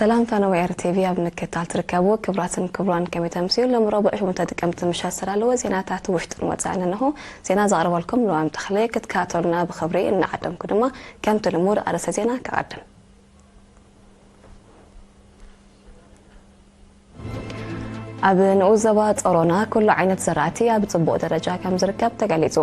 ሰላም ፋና ወይ ኣር ቲ ቪ ኣብ ምክትታል ትርከቡ ክቡራትን ክቡራን፣ ከመይ ተምስዩ? ሎም ረቡዕ ሸሞንተ ጥቅምቲ ምሸት ዝተዳለወ ዜናታት ውሽጥን ወጻእን እንሆ። ዜና ዘቕርበልኩም ልዋም ተኽለ። ክትከታተሉና ብኽብሪ እናዓደምኩ ድማ፣ ከምቲ ልሙድ ኣርእስተ ዜና ክቐድም። ኣብ ንኡስ ዞባ ጸሮና ኩሉ ዓይነት ዘራእቲ ኣብ ጽቡቕ ደረጃ ከም ዝርከብ ተገሊጹ።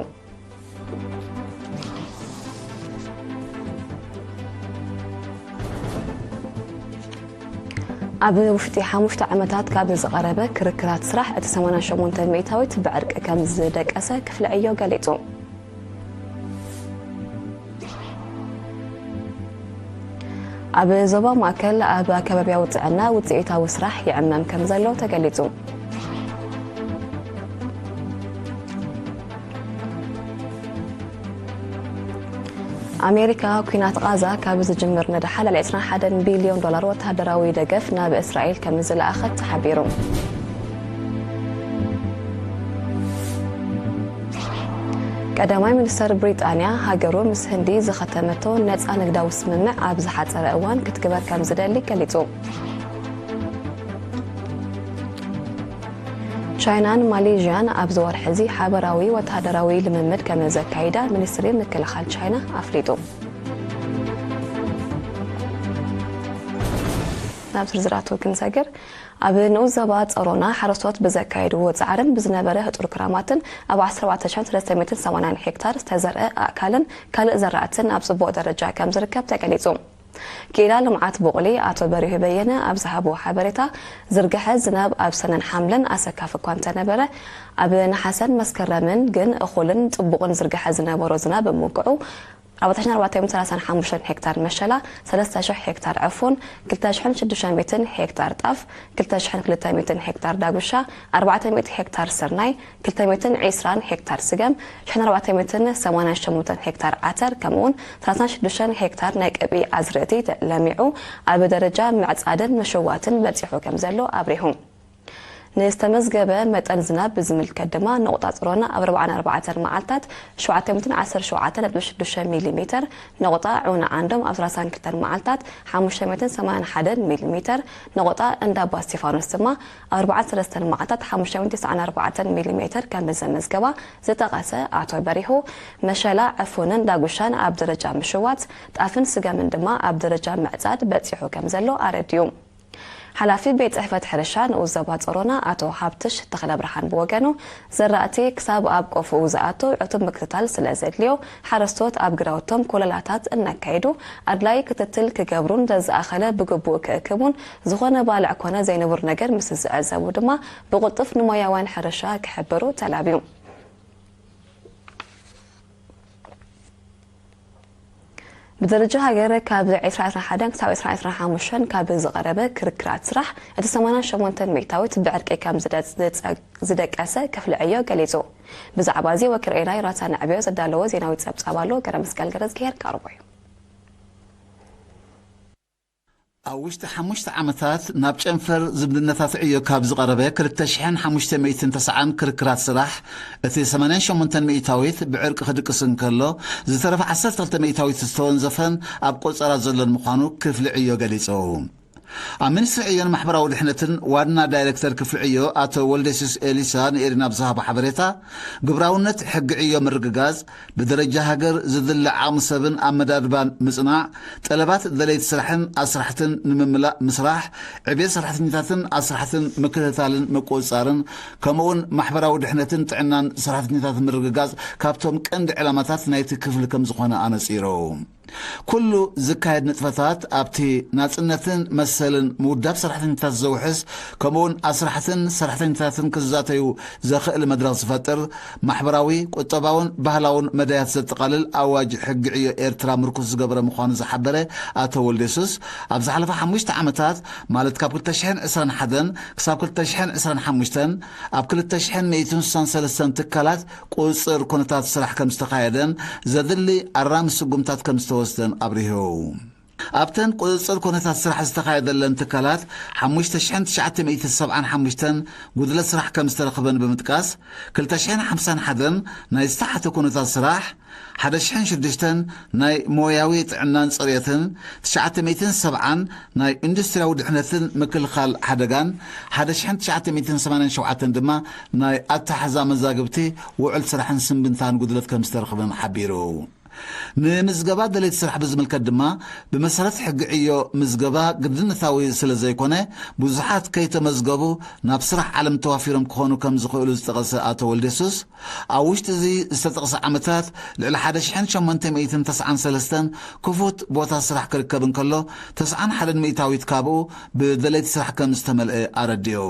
ኣብ ውሽጢ ሓሙሽተ ዓመታት ካብ ዝቐረበ ክርክራት ስራሕ፣ እቲ ሰማንያን ሸሞንተ ሚእታዊት ብዕርቂ ከም ዝደቀሰ ክፍሊ ዕዮ ገሊጹ። ኣብ ዞባ ማእከል ኣብ ኣከባብያዊ ጥዕና ውጽኢታዊ ስራሕ ይዕመም ከም ዘሎ ተገሊጹ። ኣሜሪካ፣ ኲናት ቓዛ ካብ ዝጅምር ንደሓር ልዕሊ ዕስራን ሓደን ቢልዮን ዶላር ወተሃደራዊ ደገፍ ናብ እስራኤል ከም ዝለኣኸት ተሓቢሩ። ቀዳማይ ሚኒስተር ብሪጣንያ፣ ሃገሩ ምስ ህንዲ ዝኸተመቶ ነጻ ንግዳዊ ስምምዕ ኣብ ዝሓጸረ እዋን ክትግበር ከም ዝደሊ ገሊጹ። ቻይናን ማሌዥያን ኣብዚ ወርሒ እዚ ሓበራዊ ወተሃደራዊ ልምምድ ከም ዘካይዳ ሚኒስትሪ ምክልኻል ቻይና ኣፍሊጡ። ናብ ዝርዝራቱ ክንሰግር፣ ኣብ ንኡስ ዞባ ጸሮና ሓረስቶት ብዘካየድዎ ጻዕርን ብዝነበረ ህጡር ክራማትን ኣብ ዓሰርተ ኣርባዕተ ሽሕን ሰለስተ ሚእትን ሰማንያን ሄክታር ዝተዘርአ ኣእካልን ካልእ ዘራእትን ኣብ ጽቡቕ ደረጃ ከም ዝርከብ ተገሊጹ። ክኢላ ልምዓት ቡቕሊ ኣቶ በሪሁ በየነ ኣብ ዝሃብዎ ሓበሬታ፣ ዝርግሐ ዝናብ ኣብ ሰነን ሓምለን ኣሰካፊ እኳ እንተነበረ፣ ኣብ ነሓሰን መስከረምን ግን እኹልን ጽቡቕን ዝርግሐ ዝነበሮ ዝናብ ብምውቅዑ፣ ኣርባዕተ ሽሕን ኣርባዕተ ሚእትን ሰላሳን ሓሙሽተን ሄክታር መሸላ፣ ሰለስተ ሽሕ ሄክታር ዕፉን፣ ክልተ ሽሕን ሽዱሽተ ሚእትን ሄክታር ጣፍ፣ ክልተ ሽሕን ክልተ ሚእትን ሄክታር ዳጉሻ፣ ኣርባዕተ ሚእቲ ሄክታር ስርናይ፣ ክልተ ሚእትን ዕስራን ሄክታር ስገም፣ ሽሕን ኣርባዕተ ሚእትን ሰማንያን ሸሞንተን ሄክታር ዓተር፣ ከምኡውን ሰላሳን ሽዱሽተን ሄክታር ናይ ቀብኢ ኣዝርእቲ ለሚዑ ኣብ ደረጃ ምዕጻድን ምሽዋትን በጺሑ ከም ዘሎ ኣብሪሁ። ንዝተመዝገበ መጠን ዝናብ ብዝምልከት ድማ፣ ነቑጣ ጽሮና ኣብ ኣርባዓን ኣርባዕተን መዓልታት ሸውዓተ ሚእትን ዓሰርተ ሸውዓተ ነጥቢ ሽዱሽተ ሚሊ ሜተር፣ ነቑጣ ዑና ዓንዶም ኣብ ሰላሳን ክልተን መዓልታት ሓሙሽተ ሚእትን ሰማንያን ሓደን ሚሊ ሜተር፣ ነቑጣ እንዳባ እስቲፋኖስ ድማ ኣብ ኣርባዓን ሰለስተን መዓልታት ሓሙሽተ ሚእትን ተስዓን ኣርባዕተን ሚሊ ሜተር ከም ዘመዝገባ ዝጠቐሰ ኣቶ በሪሁ፣ መሸላ፣ ዕፉንን ዳጉሻን ኣብ ደረጃ ምሽዋት፣ ጣፍን ስገምን ድማ ኣብ ደረጃ ምዕጻድ በጺሑ ከም ዘሎ ኣረዲኡ። ሓላፊ ቤት ጽሕፈት ሕርሻ ንኡስ ዞባ ጸሮና ኣቶ ሃብትሽ ተኽለብርሃን ብወገኑ፣ ዘራእቲ ክሳብ ኣብ ቆፎኡ ዝኣቱ ዕቱብ ምክትታል ስለ ዘድልዮ፣ ሓረስቶት ኣብ ግራውቶም ኮለላታት እናካየዱ ኣድላዪ ክትትል ክገብሩን ዘዝኣኸለ ብግቡእ ክእክቡን፣ ዝኾነ ባልዕ ኮነ ዘይንቡር ነገር ምስ ዝዕዘቡ ድማ ብቕልጡፍ ንሞያውያን ሕርሻ ክሕብሩ ተላብዩ። ብደረጃ ሃገር ካብ ዕስራ ዕስራን ሓደን ክሳብ ዕስራ ዕስራን ሓሙሽተን ካብ ዝቐረበ ክርክራት ስራሕ፣ እቲ ሰማንያን ሸሞንተን ሚእታዊት ብዕርቂ ከም ዝደ-፣ ዝጸ-፣ ዝደቀሰ ክፍሊ ዕዮ ገሊጹ። ብዛዕባ እዚ ወኪል ኤናይ ራታ ንዕብዮ ዘዳለዎ ዜናዊ ጸብጻብ ኣሎ። ገረ መስቀል ገረዝግሄር ክቐርቦ እዩ። ኣብ ውሽጢ ሓሙሽተ ዓመታት ናብ ጨንፈር ዝምድነታት ዕዮ ካብ ዝቐረበ ክልተ ሽሕን ሓሙሽተ ሚእትን ተስዓን ክርክራት ስራሕ፣ እቲ ሰማንያን ሸሞንተን ሚእታዊት ብዕርቂ ክድቅስ እንከሎ፣ ዝተረፈ ዓሰርተ ክልተ ሚእታዊት ዝተወንዘፈን ኣብ ቆጸራ ዘሎን ምዃኑ ክፍሊ ዕዮ ገሊጹ። ኣብ ሚኒስትሪ ዕዮን ማሕበራዊ ድሕነትን ዋና ዳይሬክተር ክፍሊ ዕዮ ኣቶ ወልደስዩስ ኤሊሳ ንኤሪና ኣብ ዝሃቦ ሓበሬታ፣ ግብራውነት ሕጊ ዕዮ ምርግጋጽ፣ ብደረጃ ሃገር ዝድለ ዓቕሚ ሰብን ኣመዳድባን ምጽናዕ፣ ጠለባት ደለይቲ ስራሕን ኣስራሕትን ንምምላእ ምስራሕ፣ ዕብየት ሰራሕተኛታትን ኣስራሕትን ምክትታልን ምቁጽጻርን፣ ከምኡውን ማሕበራዊ ድሕነትን ጥዕናን ሰራሕተኛታት ምርግጋጽ ካብቶም ቀንዲ ዕላማታት ናይቲ ክፍሊ ከም ዝኾነ ኣነጺሩ። ኩሉ ዝካየድ ንጥፈታት ኣብቲ ናጽነትን መሰልን ምውዳብ ሰራሕተኛታት ዘውሕስ፣ ከምኡውን ኣስራሕትን ሰራሕተኛታትን ክዛተዩ ዘኽእል መድረኽ ዝፈጥር፣ ማሕበራዊ፣ ቁጠባውን ባህላውን መዳያት ዘጠቓልል ኣዋጅ ሕጊ ዕዮ ኤርትራ ምርኩስ ዝገበረ ምዃኑ ዝሓበረ ኣቶ ወልደየሱስ፣ ኣብ ዝሓለፈ ሓሙሽተ ዓመታት፣ ማለት ካብ ክልተ ሽሕን ዕስራን ሓደን ክሳብ ክልተ ሽሕን ዕስራን ሓሙሽተን፣ ኣብ ክልተ ሽሕን ሚእትን ስሳን ሰለስተን ትካላት ቁጽጽር ኩነታት ስራሕ ከም ዝተኻየደን፣ ዘድሊ ኣራሚ ስጉምታት ከም ዝተወስደን ኣብሪሁ። ኣብተን ቁጽጽር ኩነታት ስራሕ ዝተኻየደለን ትካላት ሓሙሽተ ሽሕን ትሽዓተ ሚእትን ሰብዓን ሓሙሽተን ጉድለት ስራሕ ከም ዝተረኽበን ብምጥቃስ፣ ክልተ ሽሕን ሓምሳን ሓደን ናይ ዝተሓተ ኩነታት ስራሕ፣ ሓደ ሽሕን ሽዱሽተን ናይ ሞያዊ ጥዕናን ጽሬትን፣ ትሽዓተ ሚእትን ሰብዓን ናይ ኢንዱስትሪያዊ ድሕነትን ምክልኻል ሓደጋን፣ ሓደ ሽሕን ትሽዓተ ሚእትን ሰማንያን ሸውዓተን ድማ ናይ ኣተሓዛ መዛግብቲ፣ ውዕል ስራሕን ስንብንታን ጉድለት ከም ዝተረኽበን ሓቢሩ። ንምዝገባ ደለይቲ ስራሕ ብዝምልከት ድማ፣ ብመሰረት ሕጊ ዕዮ ምዝገባ ግድነታዊ ስለ ዘይኮነ፣ ብዙሓት ከይተመዝገቡ ናብ ስራሕ ዓለም ተዋፊሮም ክኾኑ ከም ዝኽእሉ ዝጠቐሰ ኣቶ ወልደሱስ፣ ኣብ ውሽጢ እዚ ዝተጠቕሰ ዓመታት ልዕሊ ሓደ ሽሕን ሸሞንተ ሚእትን ተስዓን ሰለስተን ክፉት ቦታ ስራሕ ክርከብ እንከሎ፣ ተስዓን ሓደን ሚእታዊት ካብኡ ብደለይቲ ስራሕ ከም ዝተመልአ ኣረዲኡ።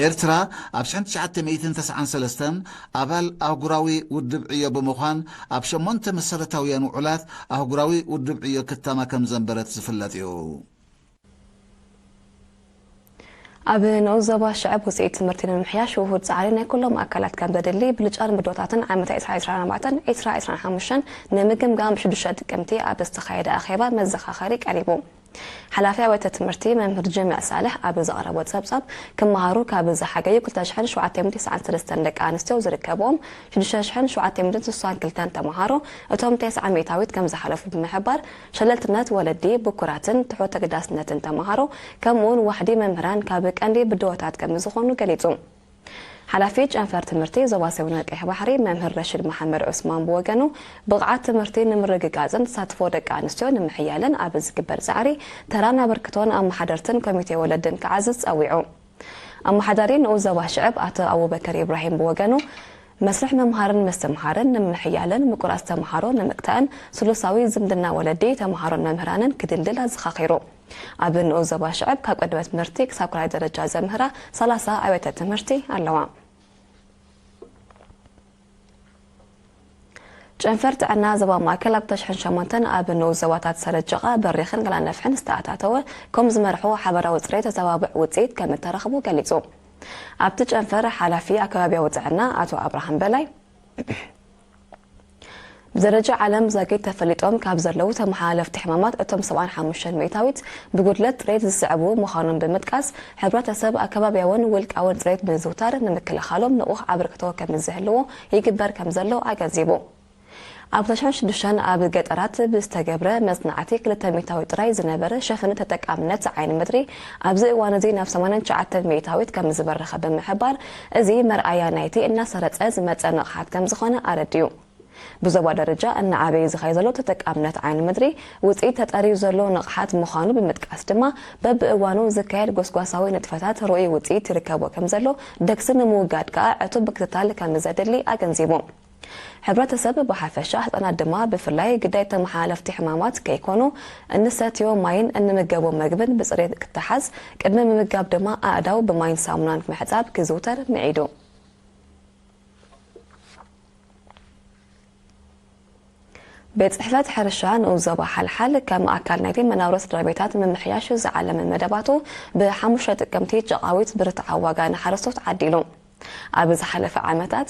ኤርትራ ኣብ ሽሕን ትሽዓተ ሚእትን ተስዓን ሰለስተን ኣባል ኣህጉራዊ ውድብ ዕዮ ብምዃን፣ ኣብ ሸሞንተ መሰረታውያን ውዑላት ኣህጉራዊ ውድብ ዕዮ ክታማ ከም ዘንበረት ዝፍለጥ እዩ። ኣብ ንኡስ ዞባ ሽዕብ ውፅኢት ትምህርቲ ንምምሕያሽ ውሁድ ፃዕሪ ናይ ኩሎም ኣካላት ከም ዘድሊ ብልጫን ብድሆታትን ዓመት ዕስራ ዕስራን ኣርባዕተን ዕስራ ዕስራን ሓሙሽተን ንምግምጋም ሽዱሽተ ጥቅምቲ ኣብ ዝተኻየደ ኣኼባ መዘኻኸሪ ቀሪቡ። ሓላፊ ኣብያተ ትምህርቲ መምህር ጀሚዕ ሳልሕ ኣብ ዘቕረቦ ጸብጻብ፣ ክመሃሩ ካብ ዝሓገዩ ክልተ ሽሕን ሸውዓተ ሚእትን ተስዓን ሰለስተን ደቂ ኣንስትዮ ዝርከብዎም ሽዱሽተ ሽሕን ሸውዓተ ሚእትን ስሳን ክልተን ተመሃሮ፣ እቶም ተስዓ ሚእታዊት ከም ዝሓለፉ ብምሕባር፣ ሸለልትነት ወለዲ፣ ብኩራትን ትሑት ተገዳስነትን ተመሃሮ፣ ከምኡውን ዋሕዲ መምህራን ካብ ቀንዲ ብድሆታት ከም ዝኾኑ ገሊጹ። ሓላፊ ጨንፈር ትምህርቲ ዞባ ሰሜን ቀይሕ ባሕሪ መምህር ረሽድ መሓመድ ዑስማን ብወገኑ፣ ብቕዓት ትምህርቲ ንምርግጋጽን ተሳትፎ ደቂ ኣንስትዮ ንምሕያልን ኣብ ዝግበር ጻዕሪ ተራን ኣበርክቶን ኣመሓደርትን ኮሚቴ ወለድን ክዓዝዝ ጸዊዑ። ኣመሓዳሪ ንኡስ ዞባ ሽዕብ ኣቶ ኣቡበከር ኢብራሂም ብወገኑ፣ መስርሕ ምምሃርን ምስትምሃርን ንምሕያልን ምቁር ኣስተምሃሮ ንምግታእን ስሉሳዊ ዝምድና ወለዲ፣ ተምሃሮን መምህራንን ክድልድል ኣዘኻኺሩ። ኣብ ንኡስ ዞባ ሽዕብ ካብ ቀዳማይ ትምህርቲ ክሳብ ካልኣይ ደረጃ ዘምህራ ሰላሳ ኣብያተ ትምህርቲ ኣለዋ። ጨንፈር ጥዕና ዞባ ማእከል ኣብ ክልተ ሽሕን ሸሞንተን ኣብ ንኡስ ዞባታት ሰረጀቓ፣ በሪኽን ገላነፍሕን ዝተኣታተወ ኮም ዝመርሖ ሓበራዊ ጽሬት ዘተባብዕ ውጽኢት ከም እተረኽቦ ገሊጹ። ኣብቲ ጨንፈር ሓላፊ ኣከባቢያዊ ጥዕና ኣቶ ኣብርሃም በላይ፣ ብደረጃ ዓለም ዛጊት ተፈሊጦም ካብ ዘለዉ ተመሓላለፍቲ ሕማማት እቶም ሰብዓን ሓሙሽተን ሚእታዊት ብጉድለት ጽሬት ዝስዕቡ ምዃኖም ብምጥቃስ፣ ሕብረተሰብ ኣከባቢያውን ውልቃውን ጽሬት ምዝውታር ንምክልኻሎም ንቑሕ ኣበርክቶ ከም ዝህልዎ ይግበር ከም ዘሎ ኣገንዚቡ። ኣብ ክልተ ሽሕን ሽዱሽተን ኣብ ገጠራት ብዝተገብረ መጽናዕቲ ክልተ ሚእታዊት ጥራይ ዝነበረ ሸፈነ ተጠቃምነት ዓይኒ ምድሪ ኣብዚ እዋን እዚ ናብ ሰማንያን ትሽዓተን ሚእታዊት ከም ዝበረኸ ብምሕባር፣ እዚ መርኣያ ናይቲ እናሰረጸ ዝመጸ ንቕሓት ከም ዝኾነ ኣረዲኡ። ብዞባ ደረጃ እናዓበየ ዝኸይ ዘሎ ተጠቃምነት ዓይኒ ምድሪ፣ ውጽኢት ተጠርዩ ዘሎ ንቕሓት ምዃኑ ብምጥቃስ ድማ፣ በብእዋኑ ዝካየድ ጎስጓሳዊ ንጥፈታት ርኡይ ውጽኢት ይርከቦ ከም ዘሎ፣ ደግሲ ንምውጋድ ከኣ ዕቱብ ምክትታል ከም ዘድሊ ኣገንዚቡ። ሕብረተሰብ ብሓፈሻ፣ ህጻናት ድማ ብፍላይ ግዳይ ተመሓላለፍቲ ሕማማት ከይኮኑ፣ እንሰትዮ ማይን እንምገቦ መግብን ብጽሬት ክተሓዝ፣ ቅድሚ ምምጋብ ድማ ኣእዳው ብማይን ሳሙናን ምሕጻብ ክዝውተር ምዒዱ። ቤት ጽሕፈት ሕርሻ ንኡስ ዞባ ሓልሓል ከም ኣካል ናይቲ መናብሮ ስድራ ቤታት ምምሕያሽ ዝዓለመ መደባቱ ብሓሙሽተ ጥቅምቲ ጨቓዊት ብርትዓዊ ዋጋ ንሓረስቶት ዓዲሉ። ኣብ ዝሓለፈ ዓመታት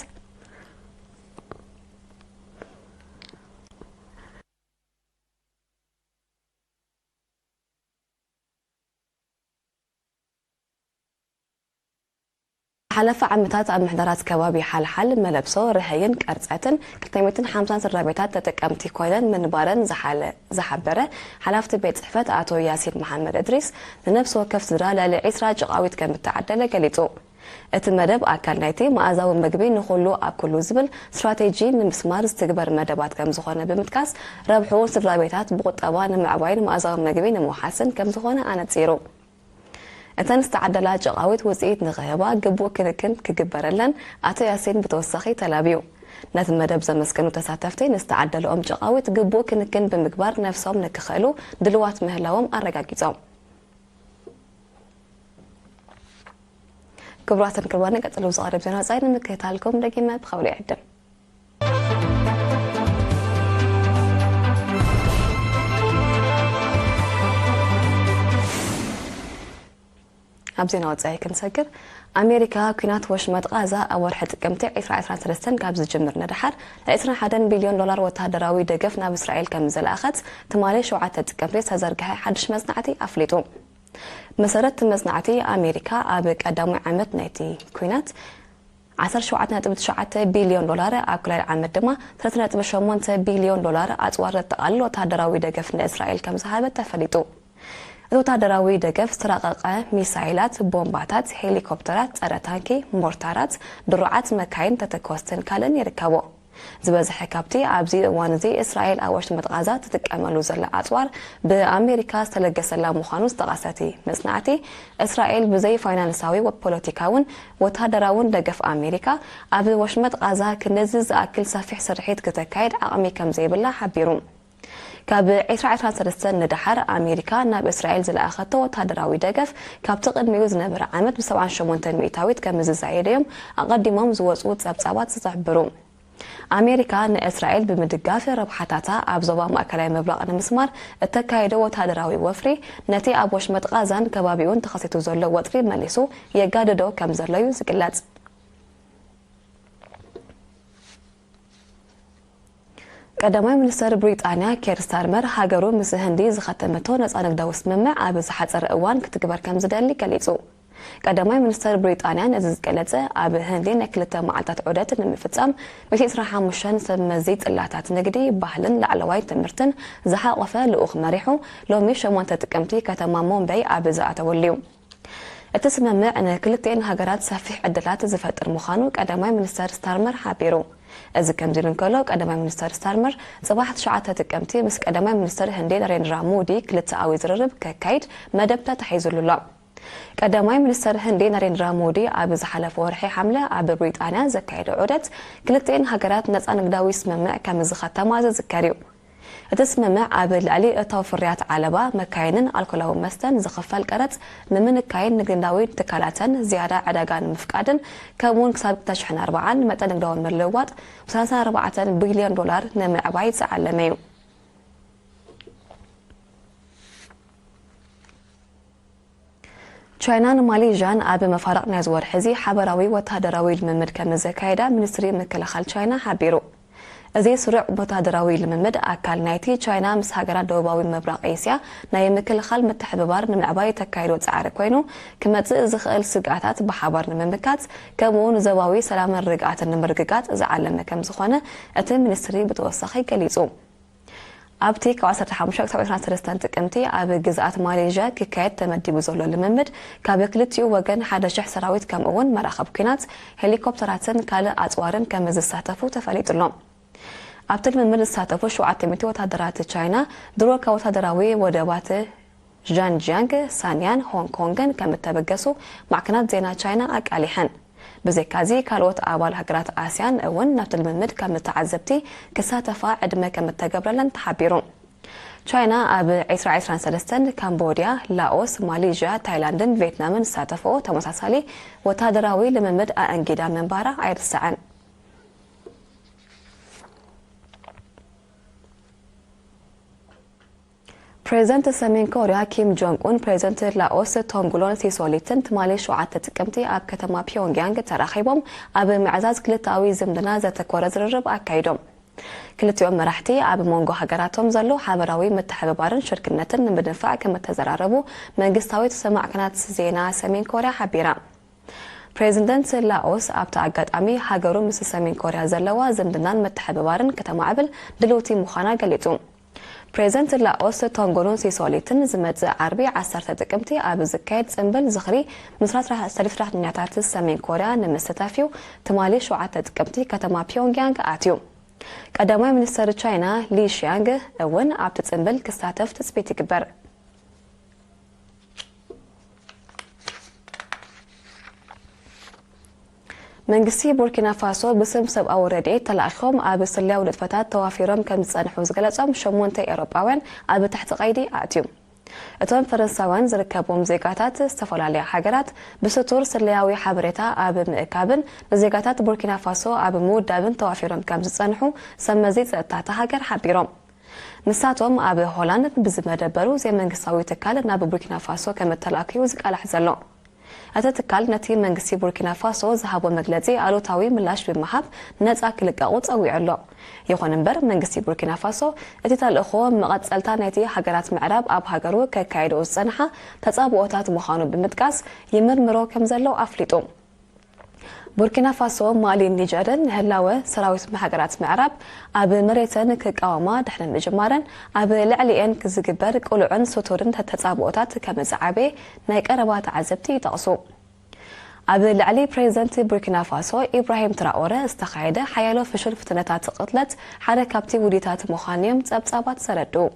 ሓለፈ ዓመታት ኣብ ምሕደራት ከባቢ ሓልሓል፣ መለብሶ፣ ርሀይን ቀርጸትን ክልተ ሚእትን ሓምሳን ስድራ ቤታት ተጠቀምቲ ኮይነን ምንባረን ዝሓለ-፣ ዝሓበረ ሓላፍቲ ቤት ጽሕፈት ኣቶ ያሲን መሓመድ እድሪስ፣ ንነፍሲ ወከፍ ስድራ ልዕሊ ዒስራ ጭቓዊት ከም እተዓደለ ገሊጹ። እቲ መደብ ኣካል ናይቲ መኣዛዊ ምግቢ ንኹሉ ኣብ ኩሉ ዝብል ስትራቴጂ ንምስማር ዝትግበር መደባት ከም ዝኾነ ብምጥቃስ፣ ረብሕኡ ስድራ ቤታት ብቁጠባ ንምዕባይን መኣዛዊ ምግቢ ንምውሓስን ከም ዝኾነ ኣነጺሩ። እተን ዝተዓደላ ጨቓዊት ውጽኢት ንኽህባ ግቡእ ክንክን ክግበረለን ኣቶ ያሲን ብተወሳኺ ተላብዩ። ነቲ መደብ ዘመስገኑ ተሳተፍቲ፣ ንዝተዓደለኦም ጨቓዊት ግቡእ ክንክን ብምግባር ነፍሶም ንክኽእሉ ድልዋት ምህላዎም ኣረጋጊጾም። ክቡራትን ክቡራን፣ ቀጽሎ ዝቐርብ ዜና ወጻኢ ንምክትታልኩም ደጊመ ብኸብሪ ይዕድም። ኣብ ዜና ወጻኢ ክንሰግር፣ ኣሜሪካ ኲናት ወሽመጥ ቓዛ ኣብ ወርሒ ጥቅምቲ ዕስራ ዕስራን ሰለስተን ካብ ዝጅምር ንደሓር ናይ ዕስራን ሓደን ቢልዮን ዶላር ወተሃደራዊ ደገፍ ናብ እስራኤል ከም ዝለኣኸት ትማሊ ሸውዓተ ጥቅምቲ ዝተዘርግሐ ሓድሽ መጽናዕቲ ኣፍሊጡ። መሰረት እቲ መጽናዕቲ፣ ኣሜሪካ ኣብ ቀዳማይ ዓመት ናይቲ ኲናት ዓሰርተ ሸውዓተ ነጥቢ ትሽዓተ ቢልዮን ዶላር፣ ኣብ ካልኣይ ዓመት ድማ ሰለስተ ነጥቢ ሸሞንተ ቢልዮን ዶላር ኣጽዋር ዘጠቓልል ወተሃደራዊ ደገፍ ንእስራኤል ከም ዝሃበት ተፈሊጡ። እቲ ወተሃደራዊ ደገፍ ዝተራቐቐ ሚሳይላት፣ ቦምባታት፣ ሄሊኮፕተራት፣ ጸረ ታንኪ፣ ሞርታራት፣ ድሩዓት መካይን፣ ተተኮስትን ካልእን ይርከቦ። ዝበዝሐ ካብቲ ኣብዚ እዋን እዚ እስራኤል ኣብ ወሽመጥ ቓዛ ትጥቀመሉ ዘላ ኣጽዋር ብኣሜሪካ ዝተለገሰላ ምዃኑ ዝጠቐሰ እቲ መጽናዕቲ፣ እስራኤል ብዘይ ፋይናንሳዊ፣ ፖለቲካውን ወተሃደራውን ደገፍ ኣሜሪካ ኣብ ወሽመጥ ቓዛ ክንድዚ ዝኣክል ሰፊሕ ስርሒት ክተካይድ ዓቕሚ ከም ዘይብላ ሓቢሩ። ካብ ዕስራ ዕስራን ሰለስተን ንደሓር ኣሜሪካ ናብ እስራኤል ዝለኣኸቶ ወተሃደራዊ ደገፍ ካብቲ ቅድሚኡ ዝነበረ ዓመት ብ ሰብዓን ሸሞንተን ሚእታዊት ከም ዝዛየደ እዮም ኣቐዲሞም ዝወጹ ጸብጻባት ዝሕብሩ። ኣሜሪካ ንእስራኤል ብምድጋፍ ረብሓታታ ኣብ ዞባ ማእከላይ ምብራቕ ንምስማር እተካየዶ ወተሃደራዊ ወፍሪ ነቲ ኣብ ወሽመጥ ቓዛን ከባቢኡን ተኸሲቱ ዘሎ ወጥሪ መሊሱ የጋድዶ ከም ዘሎ እዩ ዝግለጽ። ቀዳማይ ሚኒስተር ብሪጣንያ ኬር ስታርመር ሃገሩ ምስ ህንዲ ዝኸተመቶ ነጻ ንግዳዊ ስምምዕ ኣብ ዝሓጸረ እዋን ክትግበር ከም ዝደሊ ገሊጹ። ቀዳማይ ሚኒስተር ብሪጣንያ ነዚ ዝገለጸ ኣብ ህንዲ ናይ ክልተ መዓልታት ዑደት ንምፍጻም ሚእቲ ዕስራን ሓሙሽተን ሰብ መዚ ጽላታት ንግዲ፣ ባህልን ላዕለዋይ ትምህርትን ዝሓቖፈ ልኡኽ መሪሑ ሎሚ ሸሞንተ ጥቅምቲ ከተማ ሞምበይ ኣብ ዝኣተወሉ እዩ። እቲ ስምምዕ ንክልቲኤን ሃገራት ሰፊሕ ዕድላት ዝፈጥር ምዃኑ ቀዳማይ ሚኒስተር ስታርመር ሓቢሩ። እዚ ከምዚ ኢሉ እንከሎ፣ ቀዳማይ ሚኒስተር ስታርመር ጽባሕ ትሽዓተ ጥቅምቲ ምስ ቀዳማይ ሚኒስተር ህንዲ ናሬንድራ ሞዲ ክልተኣዊ ዝርርብ ከካይድ መደብ ተታሒዙሉ ኣሎ። ቀዳማይ ሚኒስተር ህንዲ ናሬንድራ ሞዲ ኣብ ዝሓለፈ ወርሒ ሓምለ ኣብ ብሪጣንያ ዘካየዶ ዑደት ክልቲኤን ሃገራት ነጻ ንግዳዊ ስምምዕ ከም ዝኸተማ ዝዝከር እዩ። እቲ ስምምዕ ኣብ ልዕሊ እታው ፍርያት ዓለባ፣ መካይንን ኣልኮላዊ መስተን ዝኽፈል ቀረጽ ንምንካይን ንግዳዊ ትካላተን ዝያዳ ዕዳጋ ንምፍቃድን ከምኡውን ክሳብ ክልተ ሽሕን ኣርባዓን መጠን ንግዳዊ ምልውዋጥ ብ ሰላሳ ኣርባዕተ ቢልዮን ዶላር ንምዕባይ ዝዓለመ እዩ። ቻይናን ማሌዥያን ኣብ መፋርቕ ናይዚ ወርሒ እዚ ሓበራዊ ወተሃደራዊ ልምምድ ከም ዘካየዳ ሚኒስትሪ ምክልኻል ቻይና ሓቢሩ። እዚ ስሩዕ ወተሃደራዊ ልምምድ ኣካል ናይቲ ቻይና ምስ ሃገራት ደቡባዊ ምብራቕ ኤስያ ናይ ምክልኻል ምትሕብባር ንምዕባይ እተካይዶ ጻዕሪ ኮይኑ፣ ክመጽእ ዝኽእል ስግኣታት ብሓባር ንምምካት፣ ከምኡ ንዞባዊ ሰላምን ርግኣትን ንምርግጋጽ ዝዓለመ ከም ዝኾነ እቲ ሚኒስትሪ ብተወሳኺ ገሊጹ። ኣብቲ ካብ ዓሰርተ ሓሙሽተ ክሳብ ዕስራን ሰለስተን ጥቅምቲ ኣብ ግዝኣት ማሌዥያ ክካየድ ተመዲቡ ዘሎ ልምምድ፣ ካብ ክልቲኡ ወገን ሓደ ሽሕ ሰራዊት ከምኡ እውን መራኸብ ኲናት፣ ሄሊኮፕተራትን ካልእ ኣጽዋርን ከም ዝሳተፉ ተፈሊጡ ኣሎ። ኣብቲ ልምምድ ዝሳተፉ ሸውዓተ ሚእቲ ወተሃደራት ቻይና፣ ድሮ ካብ ወተሃደራዊ ወደባት ዣንጂያንግ፣ ሳንያን ሆንግ ኮንግን ከም እተበገሱ ማዕከናት ዜና ቻይና ኣቃሊሐን። ብዘይካዚ፣ ካልኦት ኣባል ሃገራት ኣስያን እውን ናብቲ ልምምድ ከም ተዓዘብቲ ክሳተፋ ዕድመ ከም እተገብረለን ተሓቢሩ። ቻይና ኣብ ዕስራ ዕስራን ሰለስተን ካምቦድያ፣ ላኦስ፣ ማሌዥያ፣ ታይላንድን ቪየትናምን ዝሳተፈኦ ተመሳሳሊ ወተሃደራዊ ልምምድ ኣእንጊዳ ምንባራ ኣይርሳዕን። ፕሬዝደንት ሰሜን ኮርያ ኪም ጆንግ ኡን ፕሬዝደንት ላኦስ ቶንጉሎን ሲሶሊትን ትማሊ ሸውዓተ ጥቅምቲ ኣብ ከተማ ፒዮንግያንግ ተራኺቦም ኣብ ምዕዛዝ ክልተኣዊ ዝምድና ዘተኮረ ዝርርብ ኣካይዶም። ክልቲኦም መራሕቲ ኣብ መንጎ ሃገራቶም ዘሎ ሓበራዊ ምትሕብባርን ሽርክነትን ንምድንፋዕ ከም እተዘራረቡ መንግስታዊት ማዕከናት ዜና ሰሜን ኮርያ ሓቢራ። ፕሬዝደንት ላኦስ ኣብቲ ኣጋጣሚ ሃገሩ ምስ ሰሜን ኮርያ ዘለዋ ዝምድናን ምትሕብባርን ከተማዕብል ድልውቲ ምዃና ገሊጹ። ፕሬዝደንት ላኦስ ቶንጎሎን ሲሶሊትን ዝመጽእ ዓርቢ ዓሰርተ ጥቅምቲ ኣብ ዝካየድ ጽምብል ዝኽሪ ምስራት ሰልፊ ሰራሕተኛታት ሰሜን ኮርያ ንምስታፍ እዩ ትማሊ ሸውዓተ ጥቅምቲ ከተማ ፒዮንግያንግ ኣትዩ። ቀዳማይ ሚኒስተር ቻይና ሊ ሺያንግ እውን ኣብቲ ጽምብል ክሳተፍ ትጽቢት ይግበር። መንግስቲ ቡርኪና ፋሶ ብስም ሰብኣዊ ረድኤት ተላኢኾም ኣብ ስለያዊ ንጥፈታት ተዋፊሮም ከም ዝጸንሑ ዝገለጾም ሸሞንተ ኤውሮጳውያን ኣብ ትሕቲ ቀይዲ ኣእትዩ። እቶም ፈረንሳውያን ዝርከብዎም ዜጋታት ዝተፈላለያ ሃገራት ብስቱር ስለያዊ ሓበሬታ ኣብ ምእካብን ንዜጋታት ቡርኪና ፋሶ ኣብ ምውዳብን ተዋፊሮም ከም ዝጸንሑ ሰብ መዚ ጸጥታ እታ ሃገር ሓቢሮም። ንሳቶም ኣብ ሆላንድ ብዝመደበሩ ዘይመንግስታዊ ትካል ናብ ቡርኪና ፋሶ ከም እተላእኩ እዩ ዝቃላሕ ዘሎ። እቲ ትካል ነቲ መንግስቲ ቡርኪና ፋሶ ዝሃቦ መግለጺ ኣሉታዊ ምላሽ ብምሃብ ነጻ ክልቀቑ ጸዊዑ ኣሎ። ይኹን እምበር፣ መንግስቲ ቡርኪና ፋሶ እቲ ተልእኾ መቐጸልታ ናይቲ ሃገራት ምዕራብ ኣብ ሃገሩ ከካየድኦ ዝጸንሓ ተጻብኦታት ምዃኑ ብምጥቃስ ይምርምሮ ከም ዘሎ ኣፍሊጡ። ቡርኪና ፋሶ፣ ማሊን ኒጀርን ንህላወ ሰራዊት ሃገራት ምዕራብ ኣብ መሬተን ክቃወማ ድሕሪ ምጅማረን፣ ኣብ ልዕሊኤን ዝግበር ቅሉዕን ስቱርን ተጻብኦታት ከም ዝዓበየ ናይ ቀረባ ተዓዘብቲ ይጠቕሱ። ኣብ ልዕሊ ፕሬዚደንት ቡርኪና ፋሶ ኢብራሂም ትራኦረ ዝተኻየደ ሓያሎ ፍሹል ፍትነታት ቅትለት ሓደ ካብቲ ውዲታት ምዃኑ እዮም ጸብጻባት ዘረድኡ።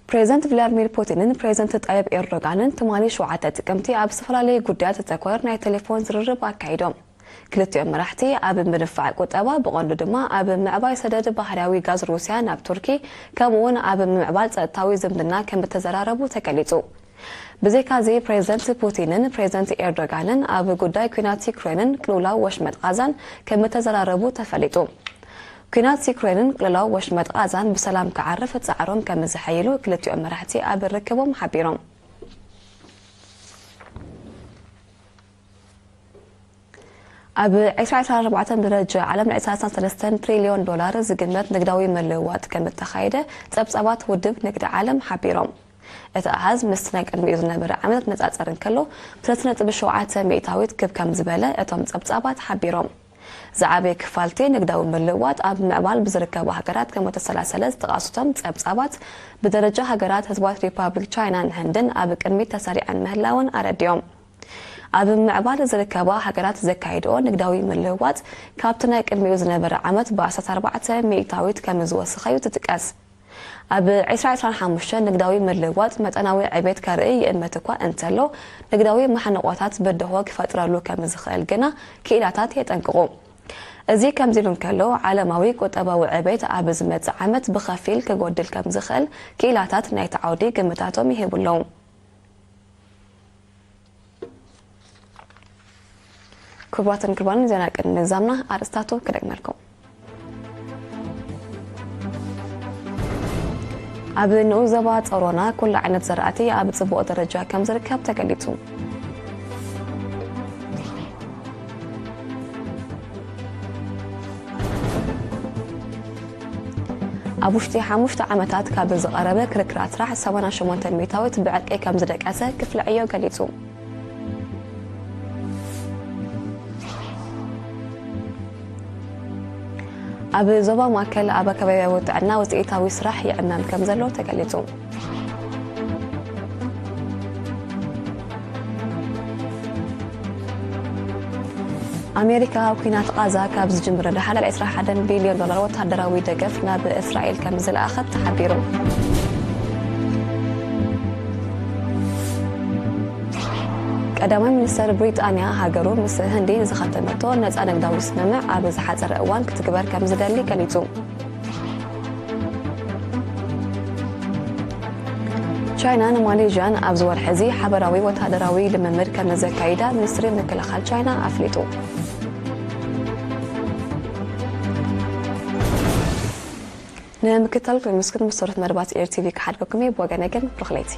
ፕሬዚደንት ቭላድሚር ፑቲንን ፕሬዚደንት ጣይብ ኤርዶጋንን ትማሊ ሸውዓተ ጥቅምቲ ኣብ ዝተፈላለዩ ጉዳያት ዘተኮረ ናይ ቴሌፎን ዝርርብ ኣካይዶም። ክልቲኦም መራሕቲ ኣብ ምድንፋዕ ቁጠባ፣ ብቐንዱ ድማ ኣብ ምዕባይ ሰደድ ባህርያዊ ጋዝ ሩስያ ናብ ቱርኪ፣ ከምኡውን ኣብ ምምዕባል ጸጥታዊ ዝምድና ከም እተዘራረቡ ተገሊጹ። ብዘይካዚ፣ ፕሬዚደንት ፑቲንን ፕሬዚደንት ኤርዶጋንን ኣብ ጉዳይ ኲናት ዩክሬንን ቅልውላው ወሽመጥ ቓዛን ከም እተዘራረቡ ተፈሊጡ። ኲናት ዩክሬንን ቅልውላው ወሽመጥ ቓዛን ብሰላም ክዓርፍ ጻዕሮም ከም ዝሐይሉ ክልቲኦም መራሕቲ ኣብ ርክቦም ሓቢሮም። ኣብ ዕስራ ዕስራን ኣርባዕተን ብደረጃ ዓለም ዕስራ ሰለስተን ትሪልዮን ዶላር ዝግመት ንግዳዊ ምልውዋጥ ከም እተኻየደ ጸብጻባት ውድብ ንግዲ ዓለም ሓቢሮም። እቲ ኣሃዝ ምስቲ ናይ ቅድሚኡ ዝነበረ ዓመት ክነጻጸር እንከሎ፣ ብሰለስተ ነጥቢ ሸውዓተ ሚእታዊት ክብ ከም ዝበለ እቶም ጸብጻባት ሓቢሮም። ዝዓበየ ክፋልቲ ንግዳዊ ምልውዋጥ ኣብ ምዕባል ብዝርከባ ሃገራት ከም እተሰላሰለ ዝጠቐሱ እቶም ጸብጻባት፣ ብደረጃ ሃገራት ህዝባዊት ሪፓብሊክ ቻይናን ህንድን ኣብ ቅድሚት ተሰሪዐን ምህላወን ኣረዲኦም። ኣብ ምዕባል ዝርከባ ሃገራት ዘካይድኦ ንግዳዊ ምልውዋጥ ካብቲ ናይ ቅድሚኡ ዝነበረ ዓመት ብዓሰርተ ኣርባዕተ ሚእታዊት ከም ዝወሰኸ እዩ ዝጥቀስ። ኣብ ዕስራ ዕስራን ሓሙሽተን ንግዳዊ ምልውዋጥ መጠናዊ ዕቤት ከርኢ ይእመት እኳ እንተሎ፣ ንግዳዊ ማሕንቖታት ብድሆ ክፈጥረሉ ከም ዝኽእል ግና ክኢላታት የጠንቅቑ። እዚ ከምዚ ኢሉ እንከሎ፣ ዓለማዊ ቁጠባዊ ዕቤት ኣብ ዝመጽእ ዓመት ብኸፊል ክጎድል ከም ዝኽእል ክኢላታት ናይቲ ዓውዲ ግምታቶም ይህቡ ኣለዉ። ክቡራትን ክቡራን፣ ዜና ቅድሚ ምዛምና ኣርእስታቱ ክደግመልኩም። ኣብ ንኡስ ዞባ ጸሮና ኩሉ ዓይነት ዘራእቲ ኣብ ጽቡቕ ደረጃ ከም ዝርከብ ተገሊጹ። ኣብ ውሽጢ ሓሙሽተ ዓመታት ካብ ዝቐረበ ክርክራት ስራሕ ሰማንያ ሸሞንተ ሚእታዊት ብዕርቂ ከም ዝደቀሰ ክፍለ ዕዮ ገሊጹ። ኣብ ዞባ ማእከል ኣብ ከባቢያዊ ጥዕና ውጽኢታዊ ስራሕ ይዕመም ከም ዘሎ ተገሊጹ። ኣሜሪካ ኣብ ኲናት ቓዛ ካብ ዝጅምር ንደሓር ዕስራ ሓደ ቢልዮን ዶላር ወተሃደራዊ ደገፍ ናብ እስራኤል ከም ዝለኣኸት ተሓቢሩ። ቀዳማይ ሚኒስተር ብሪጣንያ፣ ሃገሩ ምስ ህንዲ ንዝኸተመቶ ነጻ ንግዳዊ ስምምዕ ኣብ ዝሓጸረ እዋን ክትግበር ከም ዝደሊ ገሊጹ። ቻይናን ማሌዥያን ኣብዚ ወርሒ እዚ ሓበራዊ ወተሃደራዊ ልምምድ ከም ዘካይዳ ሚኒስትሪ ምክልኻል ቻይና ኣፍሊጡ። ንምክትታል ክምስክር ምስ ሰሩት መደባት ኤር ቲቪ ክሓድገኩም እየ። ብወገነ ግን ብሩኽ ለይቲ።